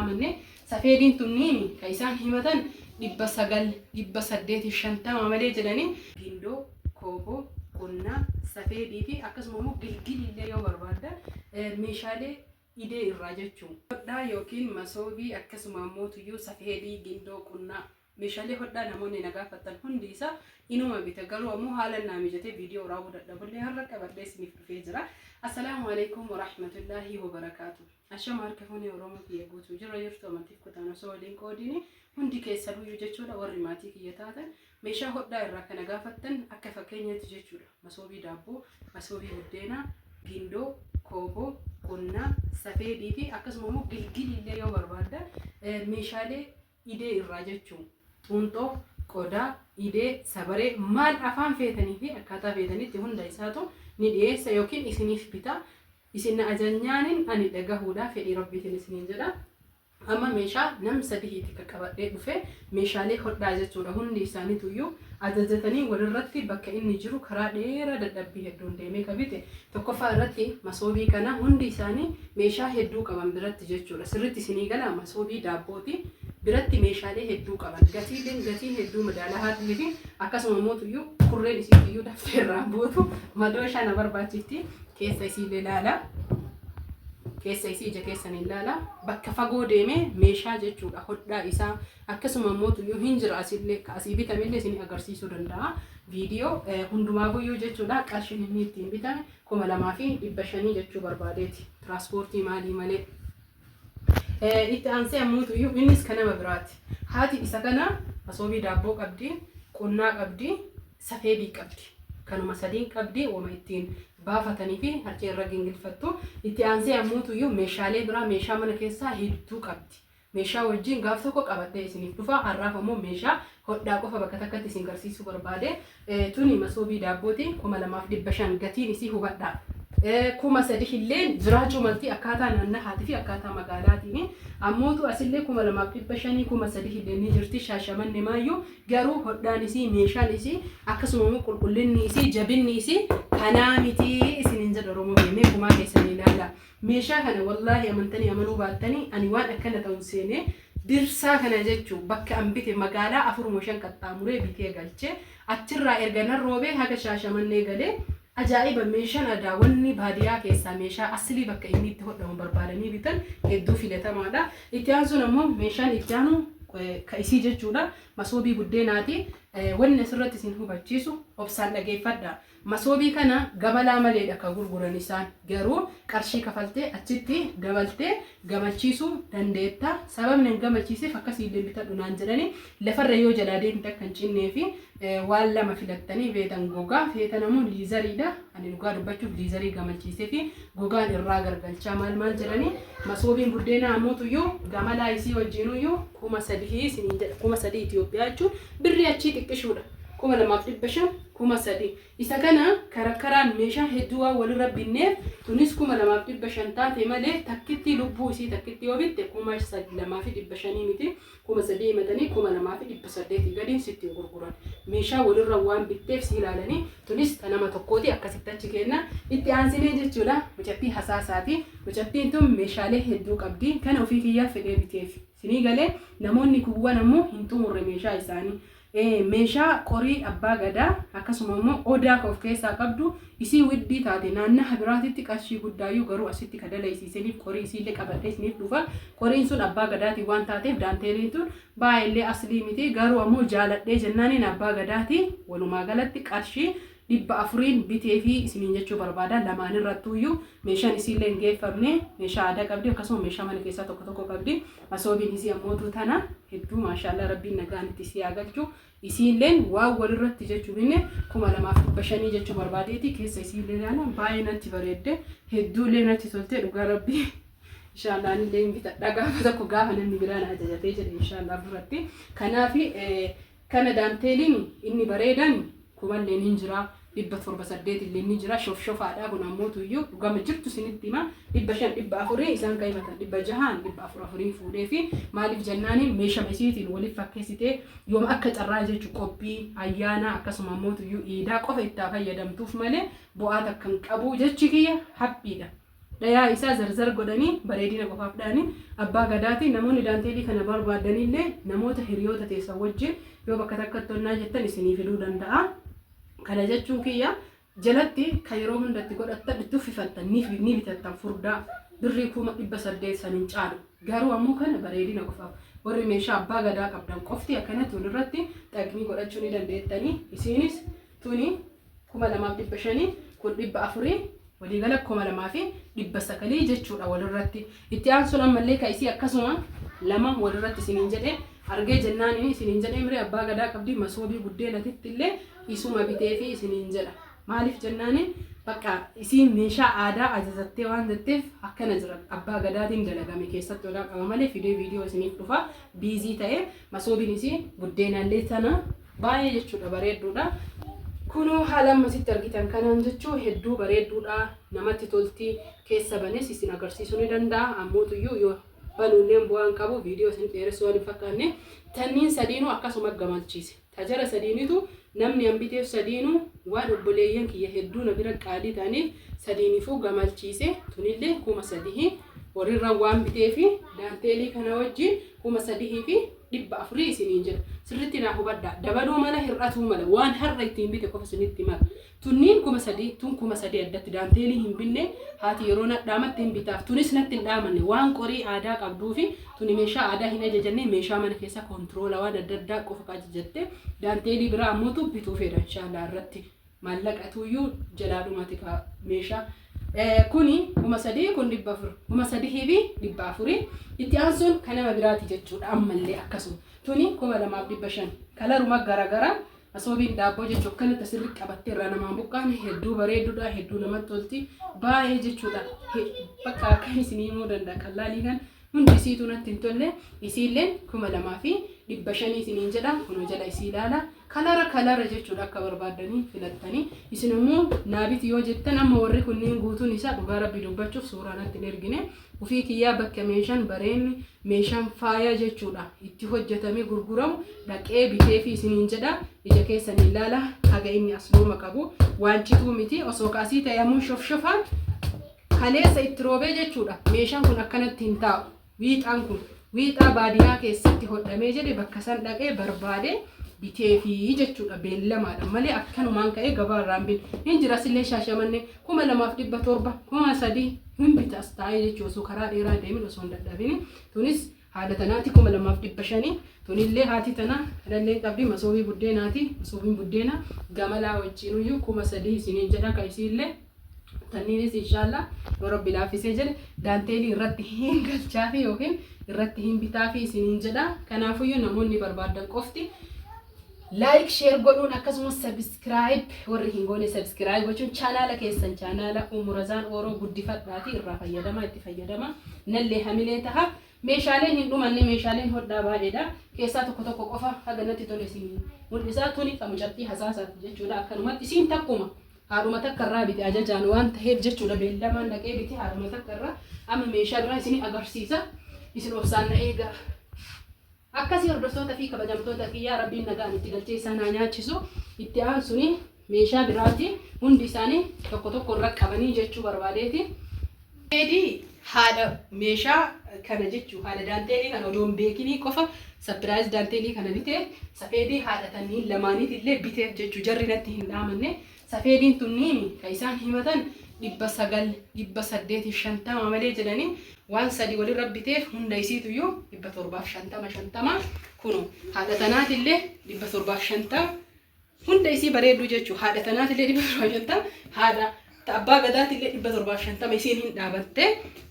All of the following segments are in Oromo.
dhaamanne. Safeediin tunniin ka isaan himatan 900, 850 malee jedhanii. Gindoo, kooboo, qunnaa, safeedii fi akkasuma immoo gilgilii illee yoo barbaaddan meeshaalee idee irraa jechuun. Hodhaa yookiin masoobii akkasuma ammoo tuyyuu safeedii, gindoo, qunnaa meeshaalee hodhaa namoonni na gaafattan hundi isaa inuma bita, garuu ammoo haala naa mijatee viidiyoo waraabuu dadhabullee har'a qabadhee isiniif dhufee jira. Assalaamu alaikum warahmatullaahi wabarakaatu. Ashama, harka fuunee Oromoo kiyya guutuu jirra jirtu, amantiif kutaan osoo waliin qoodiini hundi keessanuyyuu jechuudha. Warri maatii kiyya taatan meeshaa hodhaa irraa kana gaafattan akka fakkeenyaatti jechuudha. Masoobii daabboo, masoobii buddeenaa, gindoo, kooboo, qunnaa, safeedii fi akkasuma immoo gilgilii illee yoo barbaaddan meeshaalee idee irraa jechuun. Xuunxoo, qodaa, idee, sabaree, maal afaan feetanii fi akkaataa feetanitti hunda isaatu ni dhiyeessa yookiin isiniif bita. Isin na ajanyaanin ani dhagahuudha fedhii Rabbiitiin isiniin jedha. Amma meeshaa nam sadihiiti ka qabadhee dhufe, meeshaalee hodhaa jechuudha. Hundi isaaniituyyuu ajajatanii walirratti bakka inni jiru karaa dheeraa dadhabbii hedduun deemee ka bite. Tokkoffaa irratti masoobii kana, hundi isaanii meeshaa hedduu qaban biratti jechuudha. Sirritti isinii gala, masoobii daabbooti biratti meeshaalee hedduu qaban. Gatiileen gatii hedduu madaalahaa ta'ee fi akkasuma mootuyyuu kurreen isiitiyyuu daftee irraa buutu, madooshaa na barbaachifti. Keessa isiillee ilaala. Keessa isii ija keessan ilaala. Bakka fagoo deemee meeshaa jechuudha hodhaa isaa akkasuma mootuyyuu hin jira, asillee ka asii bitamillee isin agarsiisuu danda'a. Viidiyoo hundumaafuyyuu jechuudha, qarshiin inni ittiin bitame 2500 jechuu barbaadeeti. Tiraanspoortii maalii malee. Itti aansee ammuutuyyuu innis kan nama biraati. Haati isa kana masoobii daabboo qabdi, qunnaa qabdi, safeedii qabdi. Kanuma sadiin qabdi, wama ittiin baafatanii fi harcee irra gingilfattu. Itti aansee ammuutuyyuu meeshaalee biraa, meeshaa mana keessaa hedduu qabdi. Meeshaa wajjin gaaf tokko qabadhee isiniif dhufa. Har'aaf ammoo meeshaa hodhaa qofa bakka takkatti isin garsiisuu barbaade. Tuni masoobii daabbooti, 2500 gatiin isii, hubadhaa. 3000 illee jiraachuu malti akkaataa naannahaatii fi akkaataa magaalaatiin. Ammootu asillee 2500, 3000 illee ni jirti Shaashamanne maayyuu. Garuu hodhaan isii, meeshaan isii, akkasuma immoo qulqullinni isii, jabinni isii kanaa miti isiniin jedha. Oromoo deemee kumaa keessanii ilaala. Meeshaa kana wallaahi amantanii amanuu baattanii ani waan akkana ta'uun seenee dirsaa kana jechuun bakka an bite magaalaa afuruma shan qaxxaamuree bitee galchee achirraa erga nan roobee haga Shaashamannee galee. Ajaa'iba! Meeshaan aadaa wanni baadiyaa keessaa meeshaa aslii bakka inni itti hodhamu barbaadanii bitan hedduu filatamaadha. Itti aansuun ammoo meeshaan itti aanu ka isii jechuudha. Masoobii buddeenaati. Wanni asirratti isin hubachiisu, obsaan dhageeffadha. Masoobii kana gabalaa maleedha ka gurguran isaan. Garuu qarshii kafaltee achitti gabaltee gamalchiisuu dandeetta. Sababni an gamalchiiseef akkasii illee bitadhu naan jedhani, lafarra yoo jalaa deemte akka hin cinnee fi waan lama filattanii, feetan gogaa, feetan ammoo leatheriidha. Ani dhugaa dubbachuuf leatherii gamalchiisee fi gogaan irraa gargalchaa maal maal jedhanii. Masoobiin buddeenaa ammoo tuyyuu gamalaa isii wajjiinuyyuu 3000 isiniin jedha. 3000 Itoophiyaa jechuun birrii achii xiqqishuudha. 2500, 3000. Isa kana karakkaraan meeshaa hedduu waan walirra binneef tunis 2500 taate malee takkitti lubbuu isii takkitti yoo bitte 2500 miti, 3000 himatanii 2800 gadiin sitti hin gurguran. Meeshaa walirra waan bitteef si ilaalanii. Tunis ta nama tokkooti, akkasitti achi kenna. Itti aansinee jechuudha mucattii hasaasaati. Mucattiin tun meeshaalee hedduu qabdi. Kana ofii kiyyaa fedhee biteef. Sinii galee, namoonni kuuwwan ammoo hin xumurre meeshaa isaanii. Meeshaa qorii abbaa gadaa akkasuma immoo odaa ka of keessaa qabdu isii widdii taate naannaha biraatitti qarshii guddaayyuu, garuu asitti ka dalaysiisaniif qorii isiillee qabadhee isiniif dhufa. Qoriin sun abbaa gadaatiin waan taateef daanteeliin tun baay'eellee aslii miti, garuu ammoo jaaladhee jennaaniin abbaa gadaati walumaa galatti qarshii 400n bitee fi isiniin jechuu barbaada. Lamaan irrattuuyyuu meeshaan isiillee hin geeffamne, meeshaa aadaa qabdi, akkasuma meeshaa mana keessaa tokko tokko qabdi. Masoobiin isii ammootuu tana hedduu maashaallah, Rabbiin nagaan itti isii haa galchu. Isiilleen waan walirratti jechuu binne 2500 jechuu barbaadeeti. Keessa isiillee ilaala, baay'ee natti bareedde, hedduullee natti tolte dhugaa Rabbii. Inshaallah anillee hin bitadha gaafa tokko, gaafa namni biraa na ajajatee jedhe inshaallah duratti. Kanaafi kana daanteeliin inni bareedan kumalleen hin jira, 700, 8 illee ni jira. Shofshofaadha kun ammoo tuyyuu dhugama jirtu isinitti hima, 500, 400 isaan kan himatan, 600n 400 afuriin fuudhee fi maaliif jennaaniin meeshama isiitiin waliif fakkeessitee yooma akka carraa jechuun qophii ayyaanaa akkasuma ammoo tuyyuu iidaa qofa itti haa fayyadamtuuf malee bu'aa takka hin qabu jechi kiyya haphiidha. Dhayaa isaa zarzar godhanii bareedina qofaaf dhayanii abbaa gadaati. Namoonni daanteelii kana barbaadanillee namoota hiriyoota teessan wajjin yoo bakka takkatti onnaa jettan isinii fiduu danda'a. Kana jechuun kiyya jalatti kan yeroo hunda itti godhattan itti uffifattan ni bitattan furdaa birrii 800,000 san hin caalu. Garuu ammoo kana bareedina qofaaf warri meeshaa abbaa gadaa qabdan qofti akkanatti walirratti xaqmii godhachuu ni dandeettanii. Isiinis tuni 2,500 kun 400 waliigala 2,900 jechuudha walirratti. Itti aansuun ammallee ka isii akkasuma lama walirratti isiniin jedhe argee jennaan inni isiniin jedhee miree abbaa gadaa qabdi masoobii buddeenatitti illee isuma biteefi isiniin jedha. Maaliif jennaani bakka isiin meeshaa aadaa ajajattee waan jetteef akkana jira abbaa gadaatiin dalagame keessatti odaa qaba malee fidee viidiyoo isiniif dhufa biizii ta'e masoobiin isii buddeenallee tana baay'ee jechuudha bareedduudha. Kunoo haala ammasitti argitan kanaan jechuu hedduu bareedduudha namatti tolti keessa banes isin agarsiisuu ni danda'a ammootuyyuu yoo banuulleen bu'aan qabu viidiyoo isin dheeressuu waan hin fakkaanne tanniin sadiinuu akkasuma gamalchiise. Tajara sadiinitu namni an biteef sadiinuu waan obboleeyyan kiyya hedduu na bira qaalii ta'aniif sadiinifuu gamalchiise tunillee 3,000 warrirra waan biteefi daanteelii kana wajjin 3,400 isiniin jedha. Sirritti naa hubadhaa. Dabaluu mala hir'atuu mala waan har'a ittiin bite qofa isinitti mala. Tunniin 3,000 tun 3,000 addatti daanteelii hin binne haati yeroo nadhaamatti hin bitaaf tunis natti hin dhaamanne waan qorii aadaa qabduufi tuni meeshaa aadaa hin ajajanne meeshaa mana keessa kontiroola waan adda addaa qofa ajajatte daanteelii biraa ammootu bituu fedha inshaallah irratti maallaqatuyyuu jalaa dhumati ka meeshaa. Kuni 3,000 kun 400 3,400 itti aansuun kan nama biraati jechuudha ammallee akkasuma tuni 2,500 kalaruma garaagaraa masoobiin daabboo jechuun akkanatti asirri qabattee irraa namaan buqqaane hedduu bareedduudha hedduu namatti tolti baay'ee jechuudha bakka akkan isinii himuu danda'a qallaalii kan hundi isiitu natti hin tolle isiilleen 2,500 isiniin jedha kunoo jala isii ilaala kalara kalara jechuudha akka barbaaddanii filattanii isin immoo naabiti yoo jettan amma warri kunniin guutuun isaa dhugaa rabbi dubbachuuf suuraa natti hin ergine ufii kiyyaa bakka meeshaan bareenni meeshaan faayaa jechuudha itti hojjetamee gurguramu dhaqee bitee fi isiniin jedha ija keessan ilaala haga inni aslooma qabu waan cituu miti osoo kaasii ta'e ammoo shofshofaan kaleessa itti roobee jechuudha meeshaan kun akkanatti hin taa'u wiixaan kun wiixaa baadiyaa keessatti hodhamee jedhe bakka san dhaqee barbaade biteefii jechuudha beellamaadha malee akkanumaan ka'ee gabaa irraan bin hin jira sillee shaashamanne 2,700 3,000 hin bita as taa'ee jechuu osoo karaa dheeraa deemin osoo hin dadhabini tunis haadha tanaati 2,500 tunillee haati tana kanallee qabdi masoobii buddeenaati masoobiin buddeena gamalaa wajjinuyyuu 3,000 isiniin jedha ka isiillee tanniinis inshaallah yoo rabbi laaffisee jedhe daanteelii irratti hin galchaafi yookiin irratti hin bitaafi isiniin jedha kanaafuyyuu namoonni barbaadan qofti like share godhuun akkasumas subscribe warri hin goone subscribe gochuun chaanaala keessan chaanaala Umurazaan Ooroo guddifadhaati irraa fayyadamaa itti fayyadama nallee hamilee taha meeshaaleen hin dhumanne meeshaaleen hodhaa baay'eedha keessaa tokko tokko qofa haga natti tole isin mul'isaa tuni ka mucattii hasaasaati jechuudha akkanumatti isiin takkuma haadhuma takka irraa bite ajajaan waan ta'eef jechuudha beellamaan dhaqee bite haadhuma takka irraa amma meeshaa biraa isin agarsiisa isin obsaan na eegaa. Akkasii hordoftoota fi kabajamtoota kiyyaa rabbiin nagaan itti galchee isaan haa nyaachisu itti aansuni meeshaa biraati hundi isaanii tokko tokko irra qabanii jechuu barbaadeeti. Feedii haadha meeshaa kana jechuu haadha daanteelii kana odoo hin beekinii qofa surprise daanteelii kana bitee safeedii haadha tanniin lamaaniit illee biteef jechuu jarri natti hin dhaamanne safeediin tunniin kan isaan himatan 900 850 malee jedhanii waan sadi walirra biteef hunda isiituyyuu 750 50 kunu haadha tanaatillee 750 hunda isii bareedduu jechuu haadha tanaatillee 750 haadha abbaa gadaatillee 750 isiin hin dhaabatte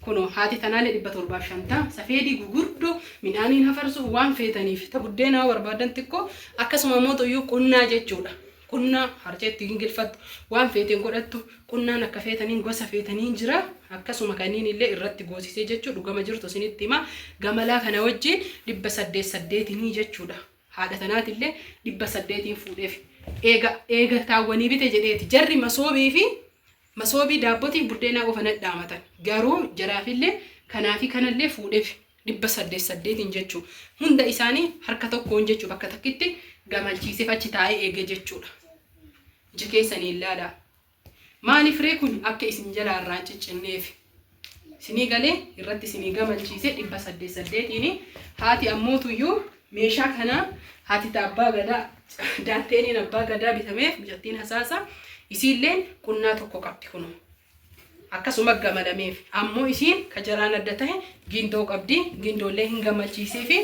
kunoo haati tanaallee 750 safeedii gugurdoo midhaaniin hafarsuuf waan feetaniif ta buddeenaa barbaadan xiqqoo akkasuma immoo xuyyuu qunnaa jechuudha. Qunnaa harceetti gingilfattu waan feeteen godhattu qunnaan akka feetaniin gosa feetaniin jira akkasuma kanneen illee irratti goosisee jechuu dhugama jirtu isinitti hima gamalaa kana wajjin 808 jechuudha. Haadha tanaatillee 800 fuudheef eega eega taawwanii bite jedheeti jarri masoobii fi masoobii daabbotiif buddeenaa qofa nadhaamatan garuu jaraafillee kanaafi kanallee fuudheef 808 jechuu hunda isaanii harka tokkoon jechuu bakka takkitti gamalchiiseef achi taa'ee eege jechuudha. Ija keessanii ilaalaa. Maaliif ree kun akka isin jalaa irraa hin ciccinneef. Isinii galee irratti isinii gamalchiise 800 8n. Haati ammootuyyuu meeshaa kana haati ta abbaa gadaa daanteeliin abbaa gadaa bitameef mucattiin hasaasa isiilleen qunnaa tokko qabdi kunoo. Akkasuma gamalameef. Ammoo isiin ka jaraan adda tahe gindoo qabdi. Gindoollee hin gamalchiiseefi.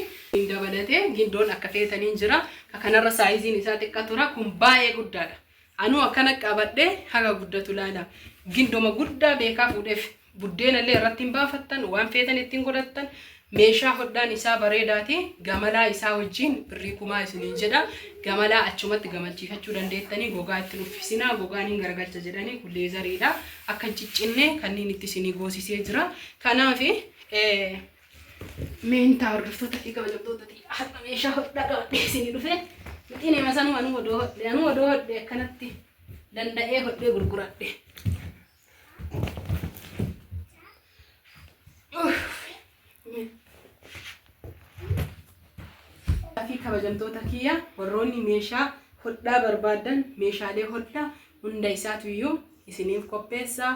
Dabalatee gindoon akka feetaniin jira. Ka kanarra saayiziin isaa xiqqa tura. Kun baay'ee guddaadha. Anuu akkana qabadhee haga guddatu laala. Gindoma guddaa beekaa fuudheef. Buddeenallee irratti hin baafattan, waan feetan ittiin godhattan. Meeshaa hodhaan isaa bareedaati. Gamalaa isaa wajjin birrii kumaa isiniin jedha. Gamalaa achumatti gamalchiifachuu dandeettanii gogaa ittiin uffisinaa. Gogaan hin garagalcha jedhanii kun leezariidha. Akka hin ciccinne kanneen itti isinii goosisee jira. Kanaaf meentaa hordoftoota fi kabajamtoota har'a meeshaa hodhaa qabadhee isinii dhufe. Mixinee masanuu anuu odoo hodhe anuu odoo hodhe akkanatti danda'ee hodhee gurguradhe. Fi kabajamtoota kiyya, warroonni meeshaa hodhaa barbaadan meeshaalee hodhaa hunda isaatu iyyuu isiniif qopheessa,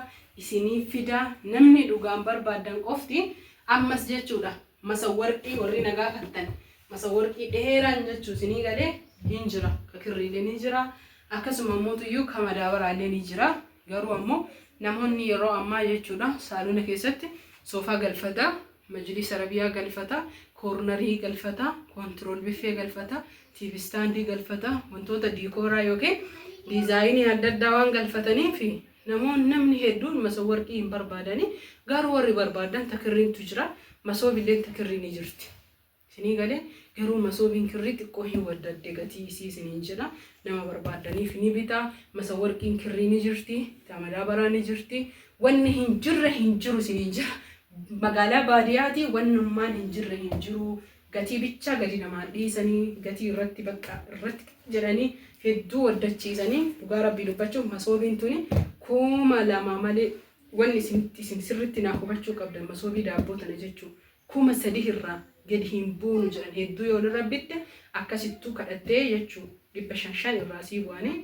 isiniif fida. Namni dhugaan barbaadan qofti ammas jechuudha. Masawarqii warri na gaafattan, masawarqii dheeraan jechuu isinii galee hin jira. Ka kirriilee ni jira, akkasuma immoo ka madaabaraallee ni jira. Garuu ammoo namoonni yeroo ammaa jechuudha saalona keessatti soofaa galfata, majlisa arabiyaa galfata, koornarii galfata, control biffee galfata, TV standii galfata, wantoota diikooraa yookiin diizaayinii adda addaa waan galfataniif namoonni namni hedduun masawarqii hin barbaadani. Garuu warri barbaadan takirriintu jira, masoobilleen takirrii ni jirti. Isinii galee? Garuu masoobiin kirrii xiqqoo hin waddadde gatii isii isiniin jedha. Nama barbaadaniif ni bita. Masawarqiin kirrii ni jirti, madaabaraa ni jirti. Wanni hin jirre hin jiru isiniin jira. Magaalaa baadiyyaati wannummaan hin jirre hin jiru. Gatii bichaa gadi namaan dhiisanii, gatii irratti bakka irratti jedhanii hedduu waddachiisanii. Dhugaa rabbii dubbachuuf masoobiin tuni 2000 malee, wanni isin sirritti naa hubachuu qabdan, masoobii daabboo tana jechuu 3000 irraa gadi hin buunu jedhan. Hedduu yoo irra bitte akkasittuu kadhattee jechuu 500 irraa sii bu'anii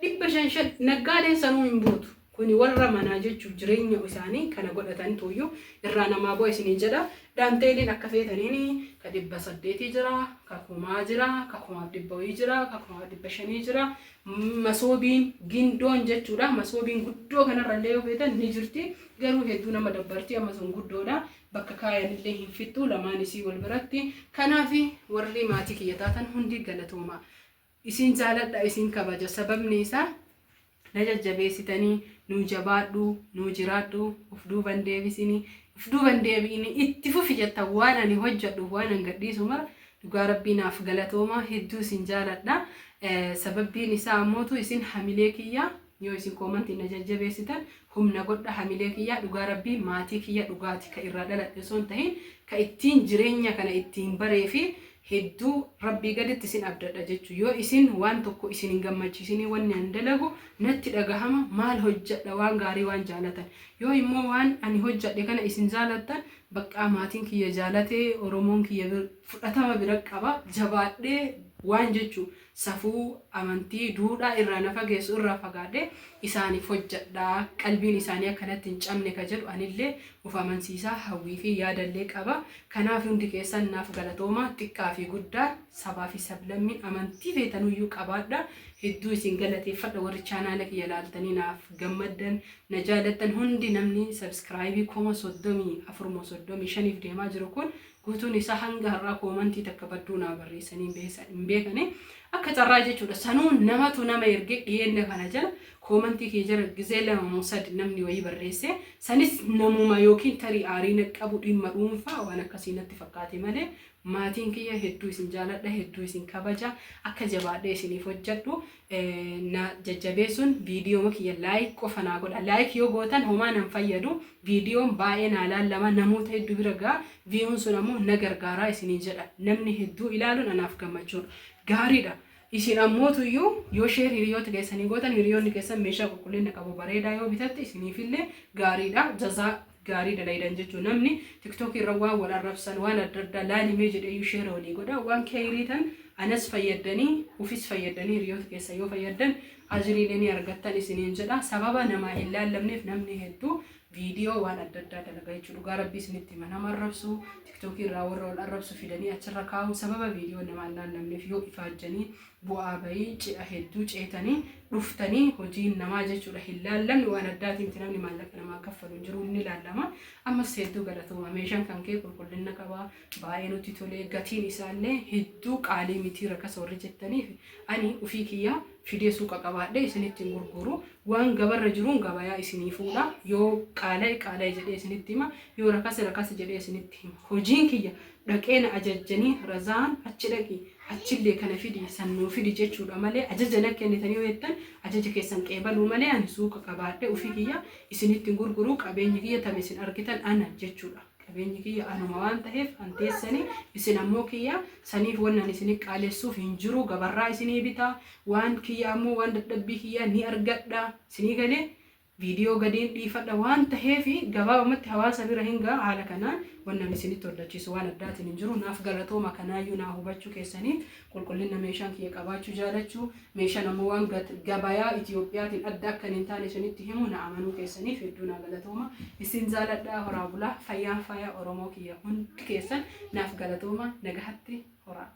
500 naggaadeen sanuu hin buutu. Kuni warra manaa jechuuf jireenya isaanii kana godhatan tuyyuu irraa namaa bu'a isiniin jedha. Daanteeliin akka feetaniin ka 800 jira, ka 1000 jira, ka 1500 wayii jira, ka 1500 jira. Masoobiin gindoon jechuudha. Masoobiin guddoo kanarrallee yoo feetan ni jirti. Garuu hedduu nama dabbarti, amma sun guddoodha. Bakka kaayanillee hin fixxu lamaan isii wal biratti. Kanaaf warri maatii kiyya taatan hundi galatooma. Isin jaaladha, isin kabaja. Sababni isaa na jajjabeessitanii, nuu jabaadhu, nuu jiraadhu, uf duuban deebisini, uf duuban deebi'ini, itti fufi jettan waan ani hojjedhu, waan an gadhiisu mara. Dhugaa rabbii naaf galatooma, hedduu isin jaaladha. Sababbiin isaa ammootu isin hamilee kiyya. Yoo isin koomantiin na jajjabeessitan humna godha hamilee kiyya. Dhugaa rabbii maatii kiyya dhugaati ka irraa dhaladhe osoo hin tahin ka ittiin jireenya kana ittiin baree fi hedduu rabbii gaditti isin abdadha jechuu. Yoo isin waan tokko isin hin gammachiisinii wanni an dalagu natti dhagahama, maal hojjedha? Waan gaarii waan jaalatan yoo immoo waan ani hojjedhe kana isin jaalattan, baqqaa maatiin kiyya jaalatee, oromoon kiyya fudhatama bira qaba. Jabaadhee waan jechuu safuu, amantii, duudhaa irraa na fageessu irraa fagaadhee isaaniif hojjedha, qalbiin isaanii akkanatti hin cabne ka jedhu anillee of amansiisaa hawwii fi yaadallee qaba. Kanaaf hundi keessan naaf galatooma, xiqqaa fi guddaa, sabaa fi sablammiin, amantii feetanuyyuu qabaadha. Hedduu isin galateeffadha warri chaanaala kiyya laaltanii naaf gammaddan, na jaalattan hundi. Namni subscribe 34,000 moo 35f deemaa jiru kun guutuun isaa hanga har'aa koomantii takka badduu naa barreessanii hin beekani. Akka carraa jechuudha. Sanuu namatu nama erge. Dhiyeenya kana jala koomantii kee jala gizee lama moo sadi namni wayii barreesse. Sanis namuma yookiin tarii aarii na qabu, dhimma dhuunfaa waan akkasii natti fakkaate malee maatiin kiyya hedduu isin jaaladha, hedduu isin kabaja. Akka jabaadhee isiniif hojjedhu na jajjabeessuun viidiyoo kiyya like qofa naa godha. Like yoo gootan homaa nan fayyadu. Viidiyoon baay'ee naa laallama, namoota hedduu bira ga'a. Viiyuun sun ammoo na gargaaraa isiniin jedha. Namni hedduu ilaaluun anaaf gammachuudha. Gaariidha. Isin ammootuyyuu yoo share hiriyoota keessanii gootan, hiriyoonni keessan meeshaa qulqullina qabu bareedaa yoo bitatte isiniifillee gaariidha. Jazaa gaarii dalaydan jechuun namni tiktookii irra waan wal arrabsan waan adda addaa laalimee jedheeyyuu share walii godha. Waan keeyrii tan anas fayyadanii, ufis fayyadanii, hiriyoota keessan yoo fayyaddan ajriilee ni argattan isiniin jedha. Sababa namaa hin laallamneef namni hedduu Viidiyoo waan adda addaa dalaga jechuudha. Dhugaa Rabbii isinitti hima. Nama arrabsu, tiktookii irraa warra wal arrabsu fidanii achirra kaa'u, sababa viidiyoo namaa hin laallamneef yoo ifaajjanii bu'aa bayii ce'a hedduu ceetanii dhuftanii hojiin namaa jechuudha hin laallamne, waan addaatii miti. Namni maallaqa namaa kaffalu hin jiru, inni laallama. Ammas hedduu galatooma. Meeshaan kan kee qulqullina qaba, baay'ee nutti tolee, gatiin isaallee hedduu qaalii miti. Rakasa warri jettaniif, ani ufii kiyyaa fidee suuqa qabaadhee isinitti hin gurguru. Waan gabarra jiruun gabayaa isinii fuudha. Yoo qaala'e qaala'e jedhee isinitti hima, yoo rakase rakase jedhee isinitti hima. Hojiin kiyya dhaqee na ajajjanii, Razaan achi dhaqi, achillee kana fidi, san nuu fidi jechuudha malee, ajaja na kennitanii yoo jettan ajaja keessan qeebaluu malee, ani suuqa qabaadhee ufii kiyya isinitti hin gurguru. Qabeenyi kiyya tame isin argitan ana jechuudha. Qabeenyi kiyya anuma waan taheef an teessanii, isin ammoo kiyya. Saniif wanni ani isinit qaalessuuf hin jiru. Gabarraa isinii bita. Waan kiyya ammoo waan dadhabbii kiyyaa ni argadha. Isinii galee, viidiyoo gadiin dhiifadha waan taheef, gabaabumatti hawaasa bira hin ga'a. Haala kanaan wanni ani isinitti hordachiisu waan addaatiin hin jiru. Naaf galatooma. Kanaayyuu naa hubachuu keessaniif, qulqullina meeshaan kiyya qabaachuu jaalachuu, meeshaan ammoo waan gabayaa Itiyoophiyaatiin adda akka hin taane isinitti himu na amanuu keessaniif hedduu naa galatooma. Isin jaaladha. Horaa bulaa, fayyaan faaya Oromoo kiyya hundi keessan naaf galatooma. Nagahatti horaa.